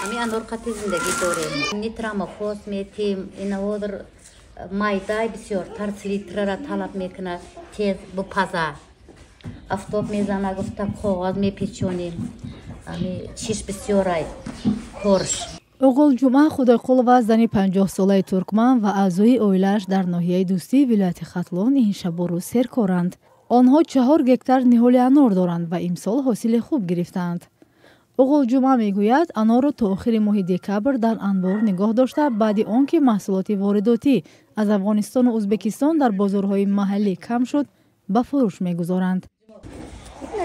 Ами анор қати зиндагӣ дорем. Нитрамофос метим, инаводр майдай бисёртар селитрара талаб мекунад, тез бупаза. Афтоб мезана гуфта, коғаз мепечонем. Ами чиш бисёрай корш. Оғулҷумъа Худойқулова, зани 50-солаи туркман, ва аъзои оилааш дар ноҳияи Дӯстии вилояти Хатлон ин шабу рӯз серкоранд. Онҳо 4 гектар ниҳоли анор доранд ва имсол ҳосили хуб гирифтаанд. Оғулҷумъа мегӯяд, анорро то охири моҳи декабр дар анбор нигоҳ дошта, баъди он ки маҳсулоти воридотӣ аз Афғонистону Ӯзбекистон дар бозорҳои маҳаллӣ кам шуд, ба фурӯш мегузоранд.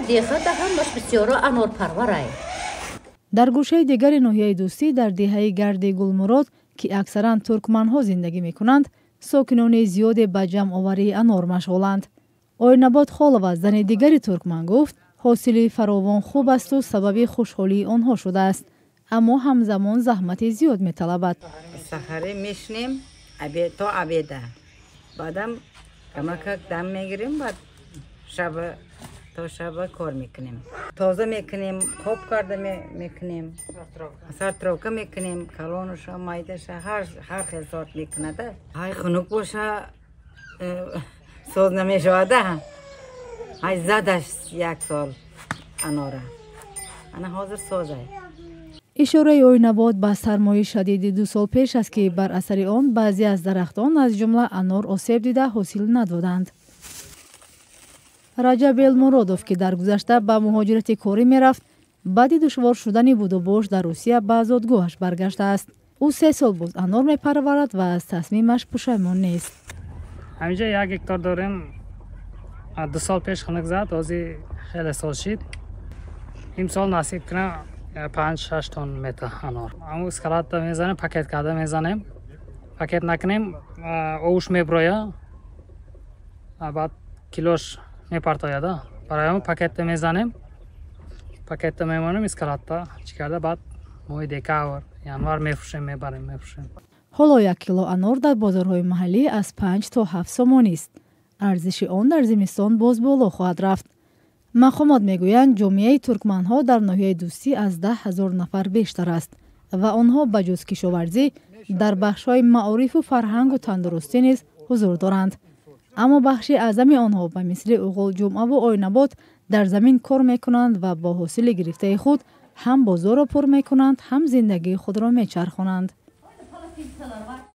Деҳада ҳамаш бисёро анорпарварай. Дар гӯшаи дигари ноҳияи Дӯстӣ, дар деҳаи Гарди Гулмурод, ки аксаран туркманҳо зиндагӣ мекунанд, сокинони зиёде ба ҷамъоварии анор машғуланд. Ойнабод Холова, зани дигари туркман, гуфт, ҳосили фаровон хуб асту сабаби хушҳолии онҳо шудааст, аммо ҳамзамон заҳмати зиёд металабад. Саҳарӣ мешинем то обеда, баъдам камакак дам мегирем, баъд шаба то шаба кор мекунем, тоза мекунем, хоб карда мекунем, сортировка мекунем, калонуша, майдаша, ҳар хел сорт мекунада. Ҳай, хунук боша, соз намешавада. Ҳай, задаш як сол анора, ана ҳозир созай. Ишораи Ойнабод ба сармои шадиди 2 сол пеш аст, ки бар асари он баъзе аз дарахтон, аз ҷумла анор, осеб дида, ҳосил надоданд. Раҷаб Элмуродов, ки дар гузашта ба муҳоҷирати корӣ мерафт, баъди душвор шудани будубош дар Русия ба зодгоҳаш баргаштааст. Ӯ 3 сол боз анор мепарварад ва аз тасмимаш пушаймон нест. Ҳаминҷа 1 гектар дорем. 2 сол пеш хунук зад, ҳозир хеле соз шид. Имсол насиб кунам, 5-6 тонн мета анор. Ҳамун складда мезанем, пакет карда мезанем. Пакет накунем, овуш меброя, баъд килош мепартояда. Барои ҳамун пакетта мезанем, пакетта мемонем, складта чӣ карда, баъд моҳи декабр, январ мефурӯшем, мебарем, мефурӯшем. Ҳоло 1 кило анор дар бозорҳои маҳаллӣ аз 5 то 7 сомонист. Арзиши он дар зимистон боз боло хоҳад рафт. Мақомот мегӯянд, ҷомеаи туркманҳо дар ноҳияи Дӯстӣ аз 10 000 нафар бештар аст ва онҳо ба ҷуз кишоварзӣ дар бахшҳои маорифу фарҳангу тандурустӣ низ ҳузур доранд. Аммо бахши аъзами онҳо ба мисли Уғулҷумъаву Ойнабод дар замин кор мекунанд ва бо ҳосили гирифтаи худ ҳам бозорро пур мекунанд, ҳам зиндагии худро мечархонанд.